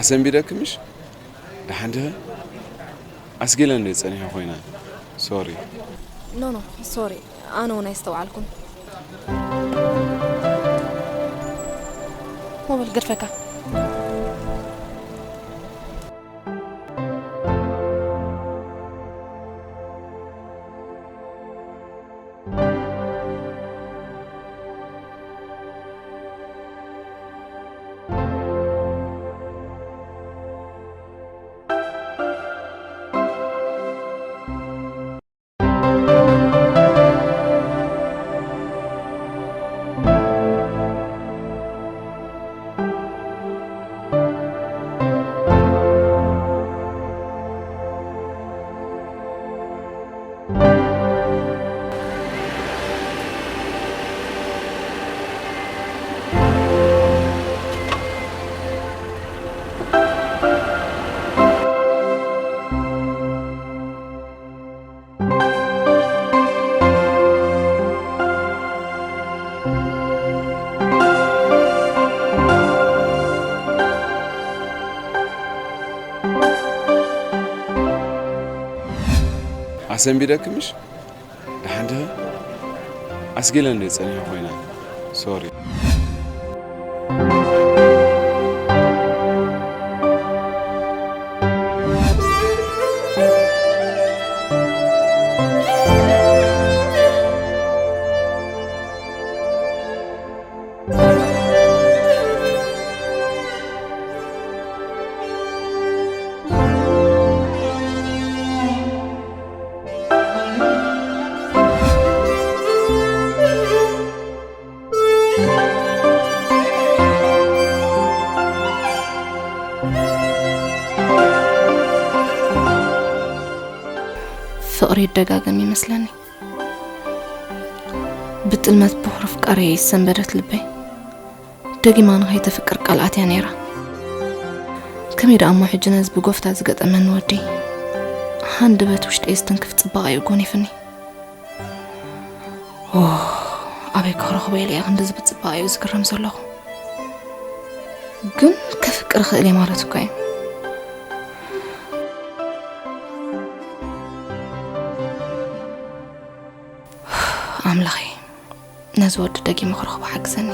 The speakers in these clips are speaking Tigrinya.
ኣሰንቢደኪ ምሽ? ደሓን ድኸ? ኣስጊለን ድየ ጸኒሐ ኮይና? ሶሪ። ኖ ኖ፣ ሶሪ፣ ኣነ እውን ኣይስተውዓልኩን። ሞበል ግድፈካ። ኣሰንቢደኪ ምሽ? ደሓን ድኸ? ኣስጊለን ድየ ጸኒሐ ኮይና? ሶሪ። ፍቕሪ ይደጋገም ይመስለኒ። ብጥልመት ብኹሪ ኣፍቃሪየይ ዝሰንበደት ልበይ፣ ደጊማ ንኸይተፍቅር ቃል ኣትያ ነይራ። ከመይ ደኣ እሞ ሕጂ ነዚ ብጎፍታ ዝገጠመኒ ወዲ ሃንደበት ውሽጠይ ዝትንክፍ ጽባቐኡ ጎኒፍኒ። ኦ፣ ኣበይ ክረኽቦ ኢለ እየ ክንድዚ ብጽባቐኡ ዝግረም ዘለኹ። ግን ከፍቅር እኽእል እየ ማለት እኮ እዩ። ኣምላኸይ፣ ነዚ ወዲ ደጊመ ክረኽቦ ሓግዘኒ።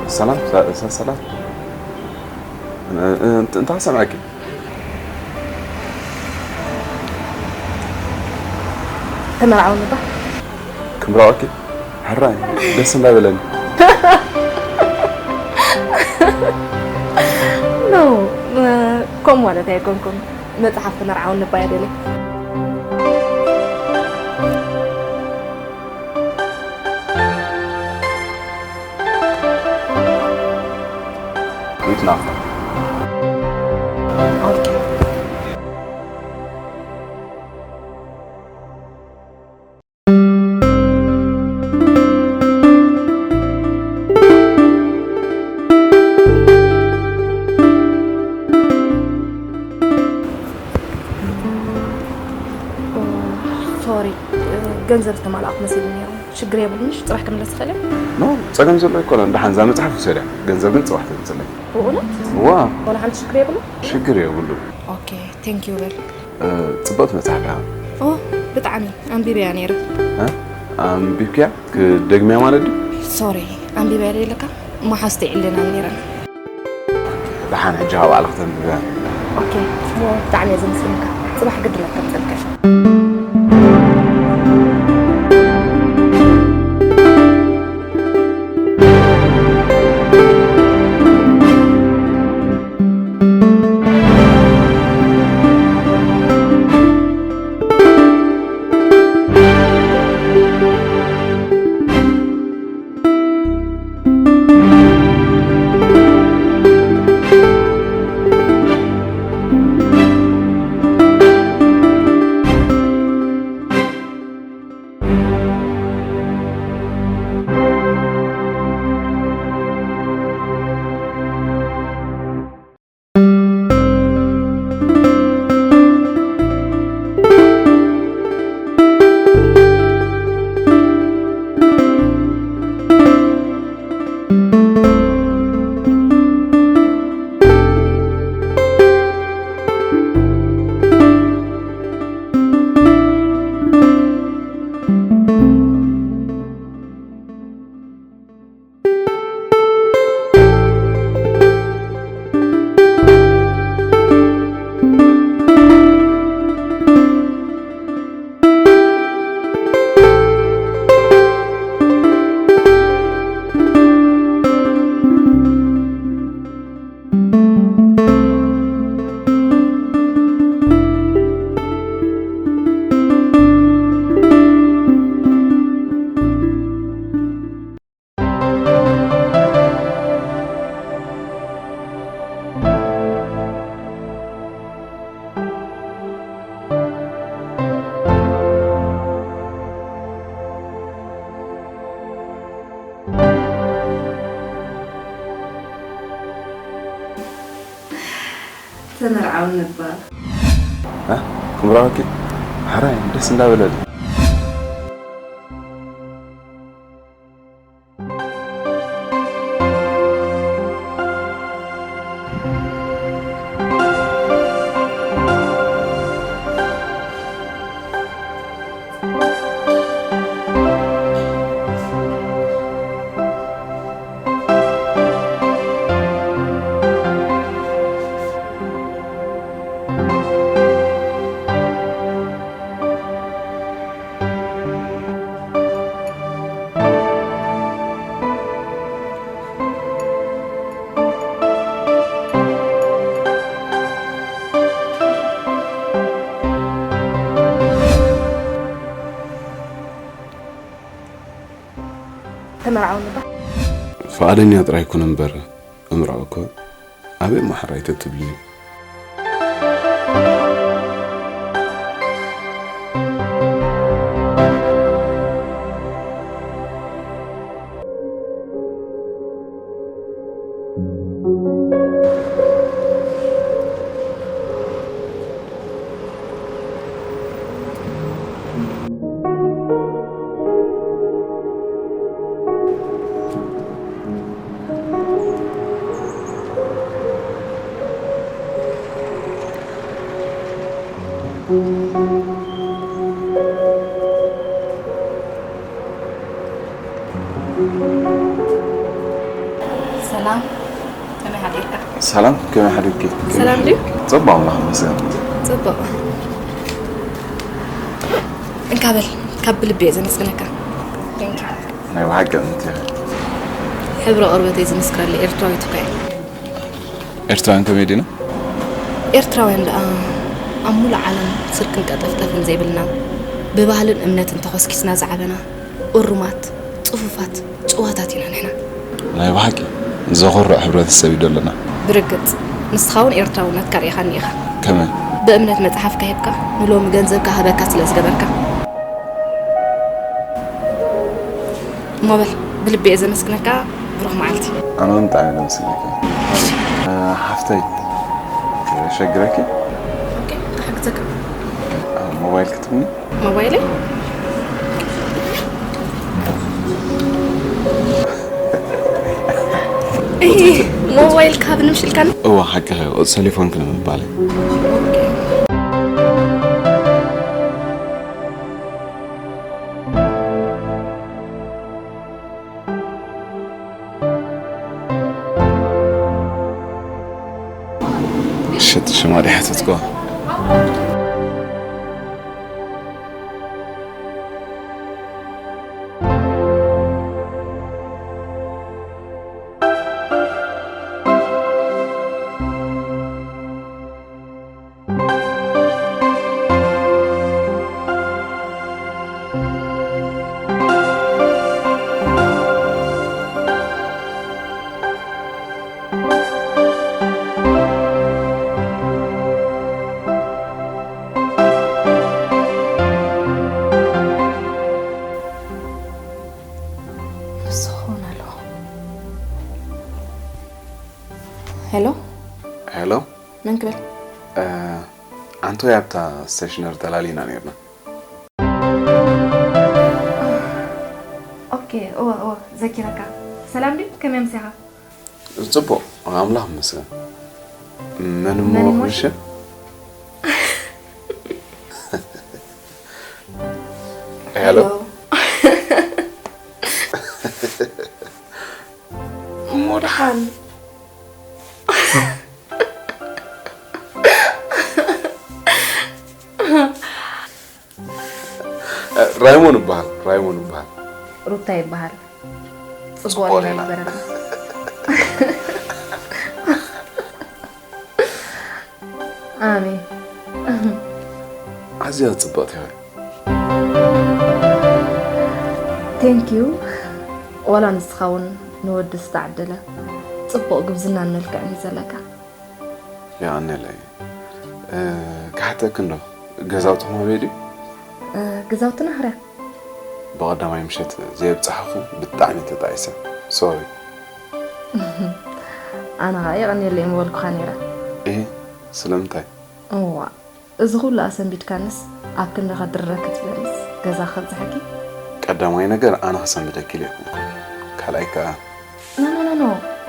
ሰላም፣ ሰ-፣ ሰ-፣ ሰላም። እ-፣ እ-፣ እንት-፣ እንታይ ሰምዐኪ? ተመርዓውኒ ባ። ክምርዓወኪ? ሕራይ፣ ደስ እንዳበለኒ። ኖ፣ እ፣ ከምኡ ማለት ኣይኮንኩን። መጽሓፍ ክነርዓውን ነባይ ደልየ። ይትናፈ። ሶሪ፣ ገንዘብ ዝተማላእኩ መሲሉ ነይሩ። ሽግር የብሉን፣ ምሽ ጽባሕ ክምለስ ይኽእል እየ። ኖ፣ ጸገም ዘሎ ኣይኮነን። ደሓን እዛ መጽሓፍ ውሰድያ፣ ገንዘብ ግን ጽባሕ ተምጽለይ። ብእውነት? ዋ። ዋላ ሓንቲ ሽግር የብሉን? ሽግር የብሉን። ኦኬ፣ ቴንክ ዩ በል። ጽብቕቲ መጽሓፍ እያ። ኦ፣ ብጣዕሚ ኣንቢበያ ነይረ። እ? ኣንቢብክያ? ክደግምያ ማለት ድዩ? ሶሪ፣ ኣንቢበያ ዶ ኢለካ? መሓዝተይ ዕልናን ነይረን። ደሓን ሕጂ ካብ ባዕልኺ ተንብብያ። ኦኬ፣ እሞ ብጣዕሚ እየ ዘመስግነካ። ጽባሕ ግድነት ከምጸልካ። ተመርዓው ነባ። እ? ክምርዓወኪ? ሓራይ ደስ እንዳበለኒ። ተመርዓውኒ እባ። ፍቓደኛ ጥራይ ኩን እምበር እምርዖ እኮ ኣበይ እሞ ሕራይ ተትብልኒ። ሰላም፣ ከመይ ሓዲርካ? ሰላም፣ ከመይ ሓዲርኪ? ሰላም ድዩ? ጽቡቕ፣ ኣምላኽ ይመስገን። ጽቡቕ። እንካ በል፣ ካብ ብልቢ እየ ዘመስግነካ። Thank you። ናይ ብሓቂ ምንት ኢኺ። ሕብሪ ቆርበተይ ዝምስክረለይ ኤርትራዊት እኮ እየ። ኤርትራውያን ከመይ ዲና? ኤርትራውያን ደኣ ኣብ ሙሉእ ዓለም ስርቅን ቀጠፍጠፍን ዘይብልና፣ ብባህልን እምነትን ተኾስኪስና ዝዓበና፣ እሩማት፣ ጽፉፋት፣ ጭዋታት ኢና ንሕና። ናይ ብሓቂ ዘኹርዕ ሕብረተሰብ እዩ ዘለና። ብርግጽ፣ ንስኻ እውን ኤርትራውነትካ ርኢኻኒ ኢኻ። ከመይ? ብእምነት መጽሓፍ ከሂብካ፣ ንሎሚ ገንዘብ ክሃበካ ስለ ዝገበርካ። እሞ በል፣ ብልቢ እየ ዘመስግነካ። ብሩኽ መዓልቲ። ኣነ እውን ብጣዕሚ እየ ዘመስግነካ። እ፣ ሓፍተይ፣ የሸግረኪ? ኦኬ፣ ክሕግዘካ። እ፣ ሞባይል ክትብኒ? ሞባይለይ? እሂ፣ ሞባይል ካብ ንምሽልካኒ? እዋ፣ ሓቅኺ፣ ቁጽሪ ቴሌፎንኪ ንምባለይ። ኦኬ። ሽት ሽማ ዲሓ ትጽዋ? ንሱ ክኸውን ኣለዎ። ሄሎ? ሄሎ? መን ክብል? እ፣ ኣንቶይ ኣብታ ስቴሽነሪ ተላሊና ነይርና። ኦኬ፣ እወ፣ እወ፣ ዘኪረካ። ሰላም ድዩ? ከመይ ኣምሲኻ? ጽቡቕ፣ ኣምላኽ ይመስገን። መን እሞ መን እሞ? ምሽ-? ሄሎ? ሄሎ። እሞ ደሓን። ራይሞን እበሃል፣ ራይሞን እበሃል። ሩታ ይበሃል። ጽቡቕ ጽቡቕ ሌላ ሌላ። ይግበረልኩም። ኣሜን። ኣዝያ ጽብቕቲ ኢኺ። ቴንክ ዩ። ዋላ ንስኻ እውን ንወዲ ዝተዓደለ ጽቡቕ ጉብዝናን መልክዕን እዩ ዘለካ። የቐንየለይ። እ፣ ክሓተኪ እንዶ፣ ገዛውትኹም ኣበይ ድዩ? እ፣ ገዛውትና ህርያ። ብቐዳማይ ምሸት ዘየብጻሕኹ ብጣዕሚ ተጣዒሰ። ሶሪ። ኣነ ኸኣ የቐንየለይ ምበልኩኻ ነይረ። እሂ፣ ስለምንታይ? እዋ፣ እዚ ኹሉ ኣሰንቢድካንስ ኣብ ክንዲ ከድርረኪ ትብለኒስ ገዛ ከብዝሓኪ? ቀዳማይ ነገር ኣነ ከሰንብደኪ ኢለ ኣይኮንኩን። ካልኣይ ከኣ ኖ፣ ኖ፣ ኖ፣ ኖ፣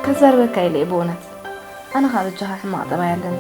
ከዛርበካ ኢለ እየ ብእውነት። ኣነ ኸኣ በጃኻ ሕማቕ ጠባይ ኣለኒ።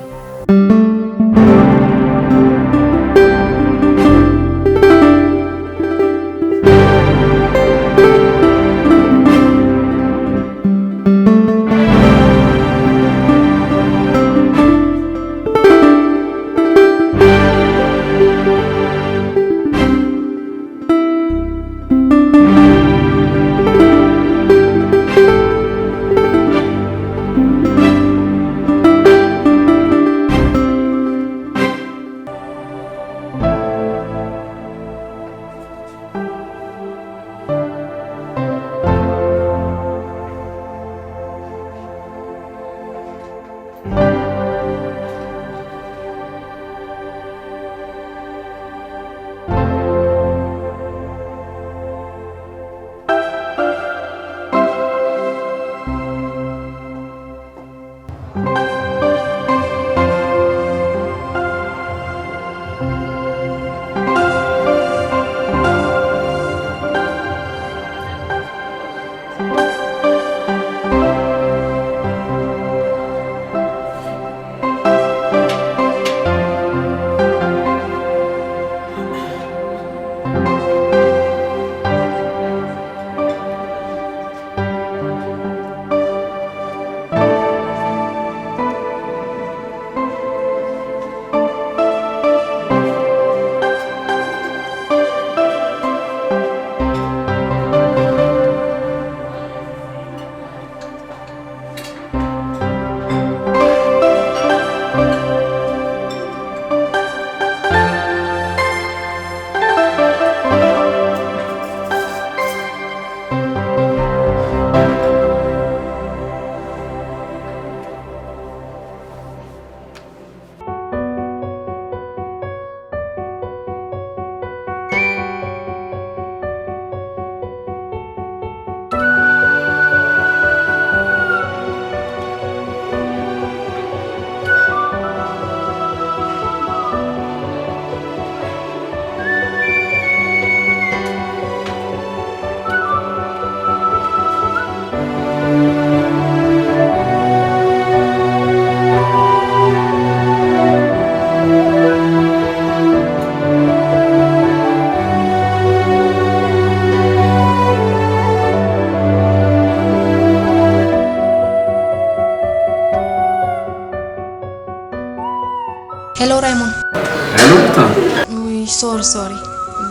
ሶሪ ሶሪ።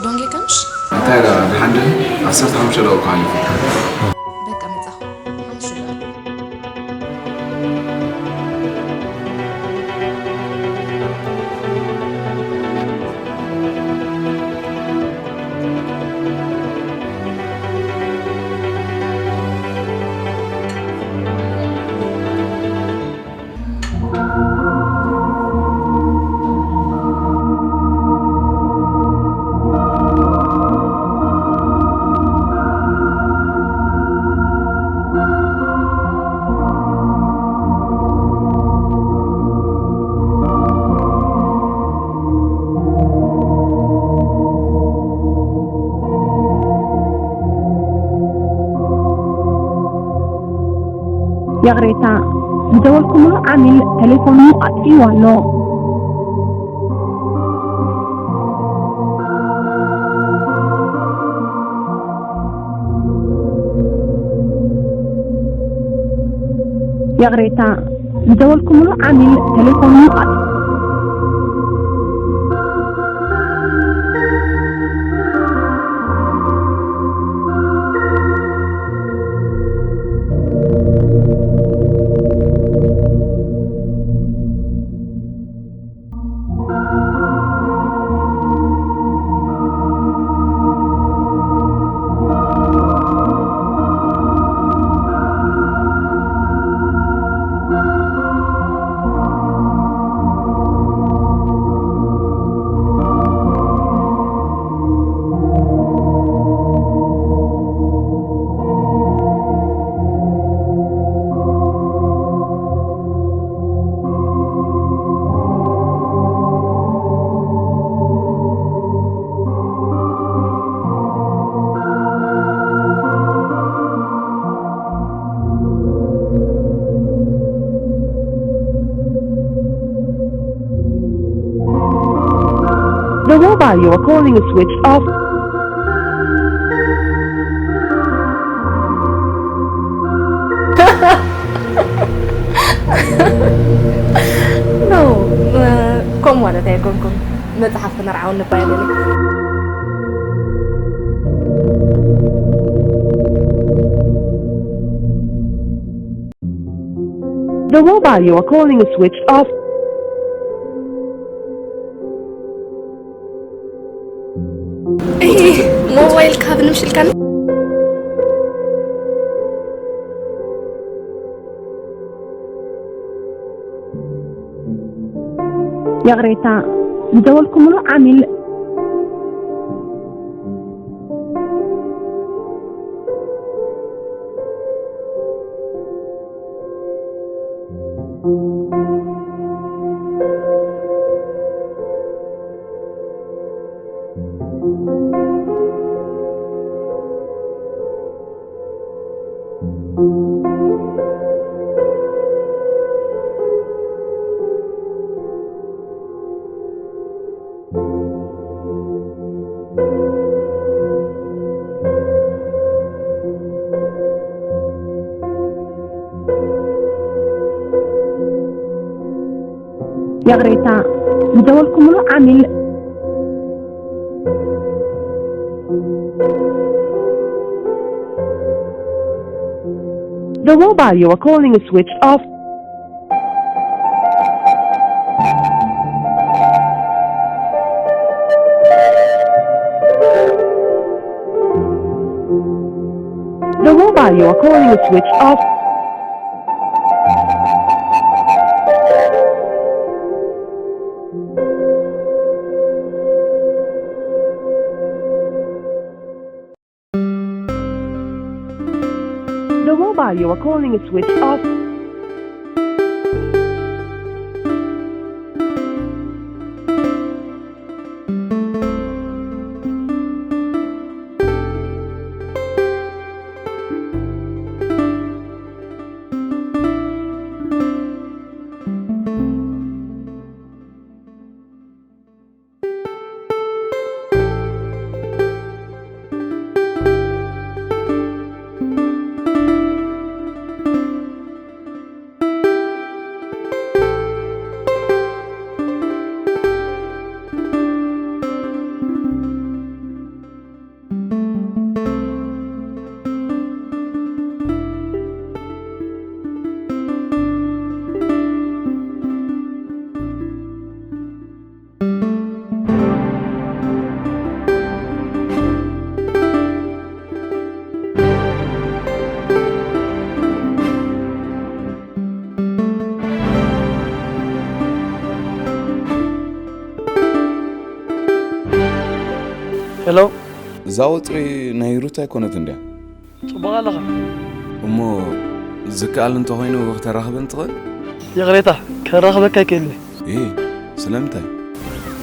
ዶንጌ ከምሽ? እንታይ ደኣ፣ ደሓን ዲኺ? ዓሰርተ ሓሙሽተ ደቂቕ እኮ ሓሊፉ። በቃ መጻኹ። ሓሙሽተ ደቂቕ። ይቕሬታ፣ ዝደወልኩምሉ ዓሚል ተሌፎኑ ኣጥፊእዎ ኣሎ። ይቕሬታ፣ ዝደወልኩምሉ ዓሚል ተሌፎኑ ኣጥፊእዎ። The mobile you are calling is switched off. ኖ፣ ከምኡ ማለት ኣይኮንኩም። መጽሓፍ ክነርዓውን እባ ይበለ። The mobile you are calling is switched off. እሂ፣ ሞባይል ካብ ንምሽልካኒ። ይቕሬታ፣ ዝደወልኩምሉ ዓሚል ይቕሬታ፣ ዝደወልኩምሉ ዓሚል The mobile you are calling is switched off. The mobile you are calling is switched off. The mobile you are calling is switched off. ሄሎ። እዛ ቁጽሪ ናይ ሩት ኣይኮነትን ድያ? ጽቡቕ ኣለኻ። እሞ ዝከኣል እንተኾይኑ ክተራኽበን ትኽእል? ይቕሬታ፣ ከራኽበካ ኣይክእልን እየ። እይ፣ ስለምንታይ?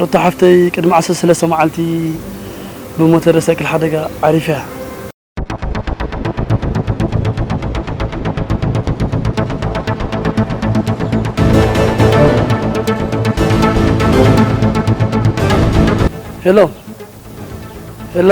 ሩታ ሓፍተይ ቅድሚ ዓሰርተ ሰለስተ መዓልቲ ብሞተር ሳይክል ሓደጋ ዓሪፋ እያ። ሄሎ፣ ሄሎ።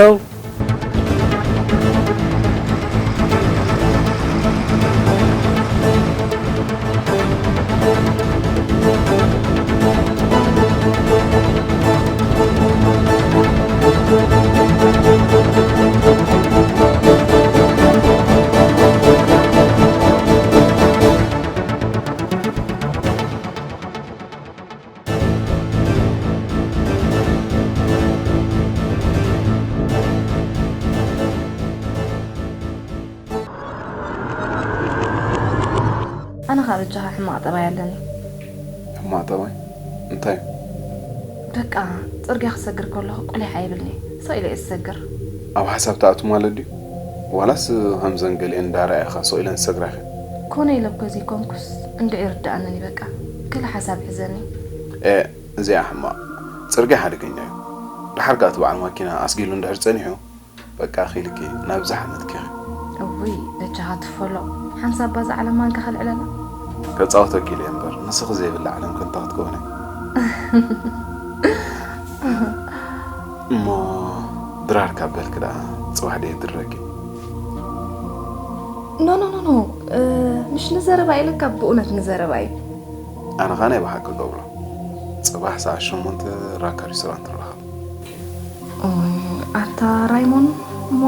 ኣነ ኸኣ በጃኻ ሕማቕ ጠባይ ኣለኒ። ሕማቕ ጠባይ? እንታይ? በቃ፣ ጽርግያ ክሰግር ከለኹ ቁሊሕ ኣይብልኒ። ስቕ ኢለ እየ ዝሰግር። ኣብ ሓሳብ ትኣቱ ማለት ድዩ? ዋላስ ከምዘን ገሊአን እንዳረኣያኻ ስቕ ኢለን ዝሰግራ ኢኺ? ኮነ ኢለ እኮ ዘይኮንኩስ፣ እንድዒ ይርድኣንን እዩ በቃ። ገለ ሓሳብ ይሕዘኒ። ኤእ፣ እዚኣ ሕማቕ። ጽርግያ ሓደገኛ እዩ። ደሓር ከኣ እቲ በዓል ማኪና ኣስጊሉ እንድሕር ጸኒሑ፣ በቃ፣ ኺልኪ ናብዛ ሓመድኪ ኢኺ። እውይ፣ በጃኻ ትፈሎ። ሓምሳ እባ እዛ ዓለም ማንካ ከልዕለላ። ከጻውተኪ ኢለ እምበር፣ ንስኺ ዘይብላ ዓለም ከ እንታይ ክትከውን እያ? እሞ ድራር ካብ በልኪ ደኣ፣ ጽባሕ ድየ ድረኪ? ኖ፣ ኖ፣ ኖ፣ ኖ። እ፣ ምሽ ንዘረባ ኢለካ፣ ብእውነት ንዘረባ እዩ። ኣነ ኸኣ ናይ ብሓቂ ገብሮ። ጽባሕ ሰዓት ሸሞንተ ራካ ሪስቶራንት ንራኸብ። ኦይ፣ ኣታ ራይሞን፣ እሞ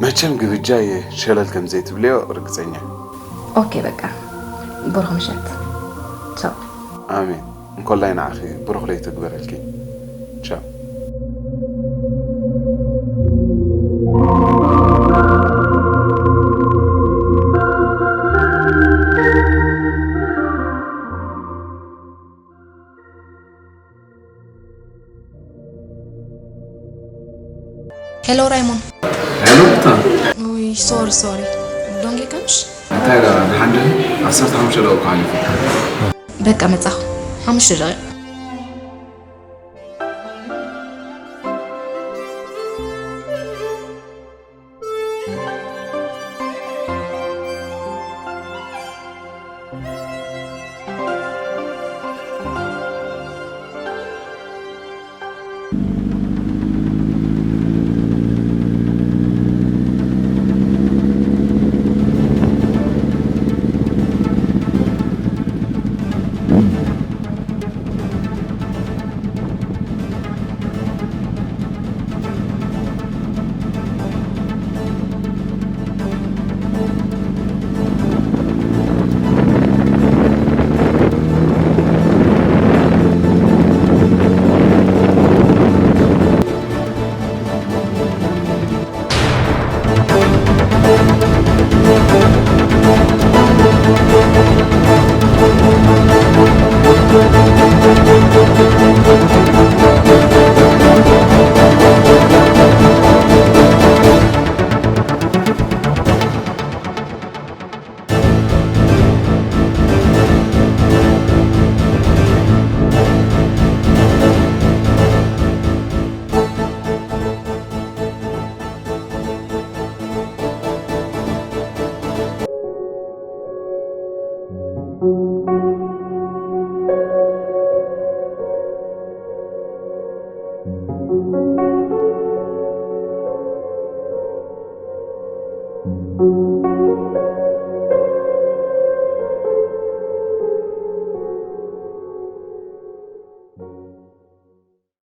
መቸም ግብጃ እየ ሸለል ከም ዘይትብልዮ ርግጸኛ እየ። ኦኬ፣ በቃ። ብሩኽ ምሸት። ቻው። ኣሜን። እንኮላይ ንዓኺ ብሩኽ ለይቲ ይግበረልኪ። ቻው። ሄሎ ራይሞን። ሄሎ ሩታ። ውይ፣ ሶሪ፣ ሶሪ። ደንጊዕካ ምሽ? እንታይ ደኣ፣ ደሓን ዲኺ? ዓሰርተ ሓሙሽተ ደቂቕ እኮ ሓሊፉ። በቃ መጻኹ። ሓሙሽተ ደቂቕ።